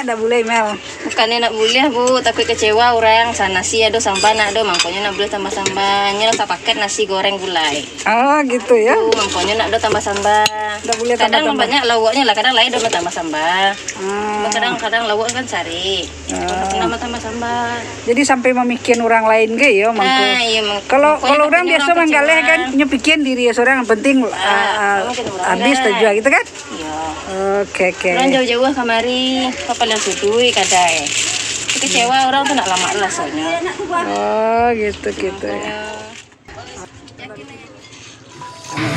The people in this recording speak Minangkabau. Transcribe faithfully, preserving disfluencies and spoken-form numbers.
Ndak buliah, Mel? Bukannya ndak buliah, Bu, tapi kecewa urang. Sa-, nasi ado samba ndak ado, mangkonyo ndak buliah tambah samba. Nyo lah sapaket nasi goreng gulai. Oh, gitu ya. Tu, mangkonyo ndak ado tambah samba. Ndak buliah tambah-tambah. Kadang banyak lauaknyo lah, kadang lai ado tambah samba. Ah. Kadang-kadang lauak kan cari. Ah. Ndak tambah samba. Jadi sampai mamikian urang lain ge yo, mangko. Ah, iyo, mang-, kalau, mangkonyo kalau urang biaso manggaleh kan, nyo pikian diri surang, yang penting, ah, ah, mungkin urang habis kan. Tujuan gitu kan? Iyo. Oke, oke. Urang jauah-jauah kamari, papalang suduik kadai. Kecewa urang tu ndak lamak rasonyo. Oh, gitu, gitu ya. Iyo.